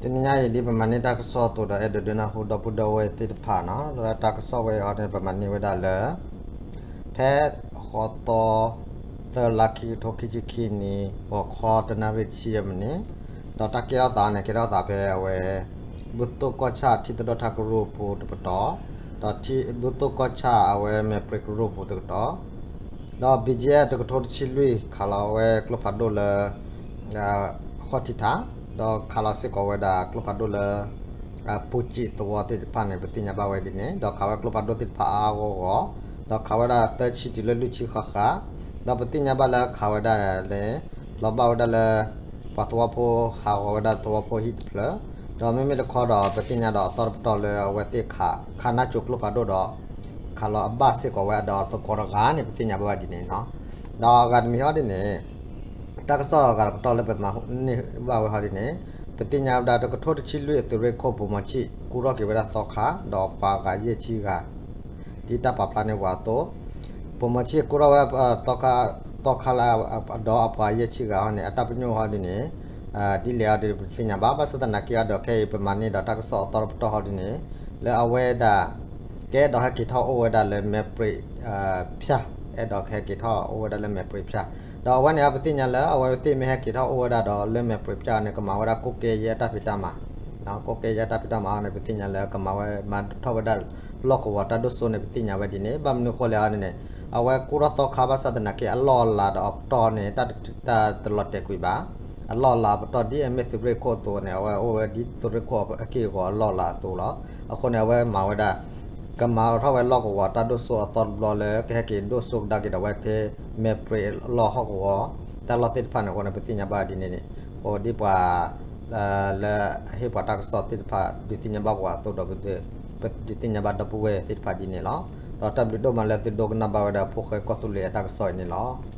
တနံၤညါအံၤ ဒ်ပမၤန့ၢ်တၢ်ကစီၣ်အသိးဒီး အဲၣ်ဒိးဒုးနၢ်ဟူဒီပုၢ်ဒီဝဲၢ်သ့ၣ်တဖၣ်နီၤ, လၢတၢ်ကစီၣ်ဝဲအံၤဟီန့ၣ် ပမၤန့ၢ်ဝဲဒၣ်လၢ ဖဲဃီသီ သၢလါ ခံကထိခံဆံခံနံၣ် ဂီၤခီတနၣ်ရံၣ်ဆံယဲၢ်မံးနံး, ဒီးတၢ်ကဲထီၣ်သးန့ၣ် ကဲထီၣ်သးဖဲအဝဲ ဘူၣ်သိၣ်ကီၢ်ဆၣ်ထံသဒၢတၢ်ကရူၢ်အပူၤတပတီၢ်, ဒီးထံဘူၣ်သိၣ်ကီၢ်ဆၣ်အဝဲမဲာ်ပြံးကရူၢ်အပူၤတကတီၢ်, ဒီး ဘံၣ်ကၠံၣ်အဲၣ် တကထိတဆံလွံၢ် ခးလီၤဝဲကျိဖးဒိၣ်လၢ ဃီၣ်ထံးထး, ဒီးခးလီၤစ့ၢ်ကီးဝဲဒၣ်ကျိဖးဒိၣ်လၢ ပူၤကံးသဝီသ့ၣ်တဖၣ်န့ၣ် ပသ့ၣ်ညါဘၣ်ဝဲဒ်န့ၣ်, ဒီးခးဝဲကျိဖးဒိၣ်သ့ၣ်တဖၣ်အါအါဂီၢ်ဂီၢ်, ဒီးခးဝဲဒၣ်သၢဆံတုၤလၢလွံၢ်ဆံဃၣ်ဃၣ်, ဒီးပသ့ၣ်ညါဘၣ်လၢခးဝဲဒၣ်လၢ လီၤဘၣ်ဝဲဒၣ်လၢ ပှၤသဝီဖိဟးဂီၤဝဲဒၣ်သဝီဖိဟံၣ်တဖျၢၣ်, ဒီးမ့မ့ၢ်တခီဒီး ပသ့ၣ်ညါဒီးအသီတပတီၢ်လၢအဝဲသ့ၣ်ခး ခးနါစိၤကျိဖးဒိၣ်ဒီး ခးလီၤအဘၣ်စ့ၢ်ကီးဝဲဒီးသကိးတဂၤန့ၣ် ပသ့ၣ်ညါဘၣ်ဝဲဒ်န့ၣ်နီၤ, ဒီးအဂၤတမံၤဟီဒ်န့ၣ် တၢ်ကစီၣ်အဂၤတပတီၢ်လၢပမၤန့ၢ်ဘၣ်ဝဲဟီဒ်န့ၣ်, ပသ့ၣ်ညါဝဲဒၣ်တကထိတဆံလွံၢ်အသုးရ့ၣ်ခိၣ် ပိၤမီၤဆံၣ် ကူထီၣ်က့ၤဝဲဒၣ်သီခါ ဒီးပှၤဂၤယဲၢ်ဆံဂၤ ဒ်တၢ်ပာ်ဖျါန့ၢ်ပှၤအသိး, ပိၤမီၤဆံၣ်ကူထီၣ်ဝဲ သီခါလၢ ဒီးအပှၤယဲၢ်ဆံဂၤဟီန့ၣ် အတၢ်ပညိၣ်ဟီဒ်န့ၣ် ဒ်လဲၣ်အီၤဒီးပသ့ၣ်ညါဘၣ်, ဘၣ်ဆၣ်သနာ်က့အီၤဒီး ခဲအံၤပမၤန့ၢ်ဒီးတၢ်ကစီၣ်အသီတပတီၢ်ဟီဒ်န့ၣ် လၢအဝဲဒၣ် ကအဲၣ်ဒိးဟဲက့ၤထီၣ်အိၣ်ဝဲဒၣ်လၢမဲာ်ပြံးဖၠၣ်, အဲၣ်ဒိးကဟဲက့ၤထီၣ်အိၣ်ဝဲဒၣ်လၢမဲာ်ပြံးဖၠၣ်, ဒီးအဝဲန့ၣ် ပသ့ၣ်ညါလၢအဝဲသ့ၣ်မ့ၢ်ဟဲက့ၤထီၣ်အိၣ်ဝဲဒၣ်ဒီးလၢမဲာ်ပြံးဖၠၣ်န့ၣ် ကမၤဝဲဒၣ်ကိးကဲယဲၢ်တၢ်ဖံးတၢ်မၤ ကိးကဲယဲၢ်တၢ်ဖံးတၢ်မၤအီၤန့ၣ် ပသ့ၣ်ညါလၢကမၤဝဲ မၤထီၣ်ဝဲဒၣ်လီၢ်ကဝီၤတၢ်ဒိၣ်စိန့ၣ် ပသ့ၣ်ညါဝဲဒ်န့ၣ်, ဘၣ်မနုၤဃိလဲၣ်န့ၣ် အဝဲကူထီၣ်သီခါ ဘၣ်ဆၣ်သနာ်က့အလီၢ်အလၤဒီးအပတီၢ်န့ၣ် တၢ်တလီၤတဲာ်ကွံာ်ဘၣ်, အလီၢ်အလၤအပတီၢ်ဒ်အမ့ၢ်သုးရ့ၣ်ခိၣ်အသိးန့ၣ် အဝဲအိၣ်ဝဲဒ်သုးရ့ၣ်ခိၣ်အက့ၢ်အဂီၤအလီၢ်အလၤအသိးလီၤ. အဃိန့ၣ် အဝဲမၤဝဲဒၣ် ကမၤထီၣ်ဝဲလီၢ်ကဝီၤတၢ်ဒိၣ်စိအသီတဘျီလၢ ကဟဲက့ၤဒိၣ်စိကဒါက့ၤဒီးဝဲထဲ မဲာ်ပြံးလီၢ်ဟီၣ်ကဝီၤ တၢ်လီၢ်သ့ၣ်တဖၣ်န့ၣ်အဃိန့ၣ် ပသ့ၣ်ညါဘၣ်ဒ်န့ၣ်န့ၣ်, အိၣ်ဒ်ပှၤ လၢအဟ့ၣ်ပှၤတၢ်ကစီၣ်သ့ၣ်တဖၣ် ဒုးသ့ၣ်ညါဘၣ်ပှၤအသိးဒီး ပဒုးသ့ၣ်ညါဘၣ်ဒီပုၢ်ဝဲၢ်သ့ၣ်တဖၣ်ဒ်န့ၣ်လီၤ. ဒီးတၢ်ဘျုးဒိၣ်မးလၢသုဒိကနၣ်ဘၣ်ဝဲဒၣ်ဖိၣ်ဃဲကီၢ်သူလ့ၤအတၢ်ကစီၣ်အံၤန့ၣ်လီၤ.